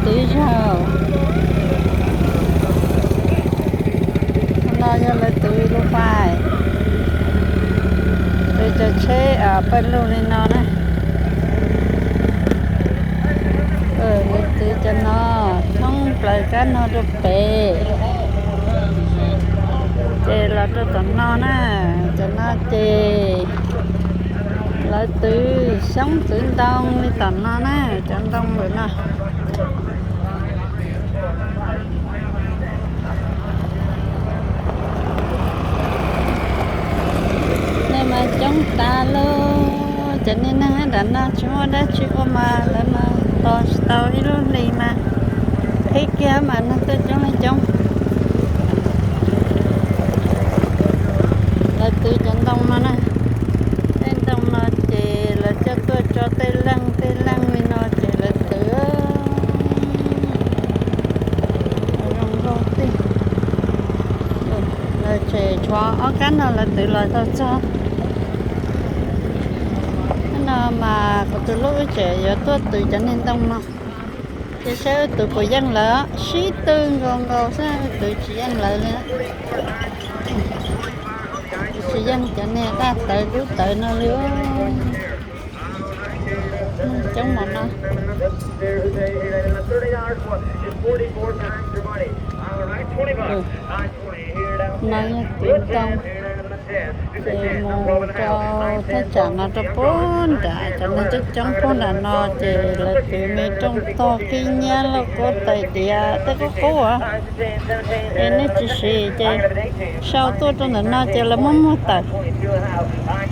twv zaug. No yog lawv twv lub pais, twv cov tsheb pawg lug li no na. Lawv twv cov no thoob plaws kab no rau pem, ces los rau tom no na. Cov no ces lawv twv xyoob twv ntoo li tom no na, cov ntoo lawm no. Nej mas coob tas lauj, cov niag neeg nram no tsis muaj dab tsi ua mas lawv mas tos tsis tau ib lub hlis mas qhib kiag mas neeg tuaj coob li coob. Lawv twv cov ntoo no na, tej ntoo no ces lawv coj tuaj tso tej leej tej leej li no ces lawv twv zoo nkauj tiag. Lawv tseem tshuav ob kab no lawv twv los tau txog. Hnub no mas kuv tus hlub wb tseem yuav tuaj twv cov niag ntoo no, ces saib wb twv puas yeej lawv, sib tw nkaus nkaus xwb, wb twv tsis yeej lawv li. Tsis yeej cov niag daj tawv dub tawv no li. Coob mov no. No yog twv ntoo, ces mus rau thaj tsam no rau puag nram, cov neeg coob coob puag nram no ces lawv twv me rooj tog, khib nyiab, lauj kaub, tais diav, tej qub qub. Es nej tsis siv ces sau tuaj rau ntawm no ces lawv muab muag tawm.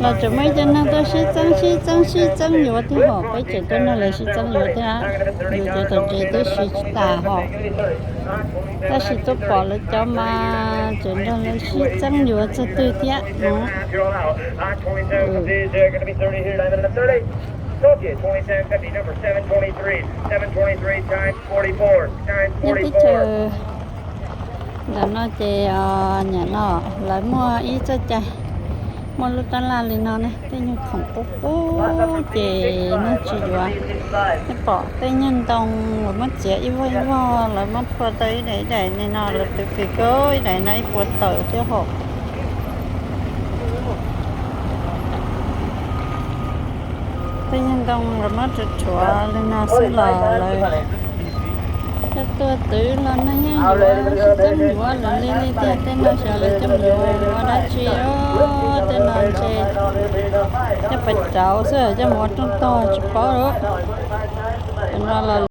Los tseem muaj ib co neeg tuaj sib txeeb sib txeeb sib txeeb yuav thiab hos, peb tseem tuaj nrog lawv sib txeeb yuav thiab. Yus cov tom ntses twb siv tsis tas hos, tab sis tuaj pom lawv cov mas tseem nrog lawv sib txeeb yuav txog twg thiab no. Nyob teb chaws ntawm no ces nyam no lawv muaj ib txoj cai, muaj lub tab laj li no ne, tej nyuag khoom qub qub ces neeg tsis yuav. Nej pom tej nyuag ntoo uas muab txiav ib vog ib vog, lawv muab phua tau ib daim ib daim li no, lawv twv kawg kawg, ib daim no ib puas tawm thiab hos. Tej nyuag ntoo lawv muab rhuav rhuav li no xwb los lawv coj tuaj twv los neeg yeej yuav, sib txeeb yuav lawm li. Li tiag, tej no xyov lawv coj mus yuav ua dab tsi. Tej no ntshe coj pais rauv xwb, coj mus ua rooj tog tsis paub lawm. Cov no los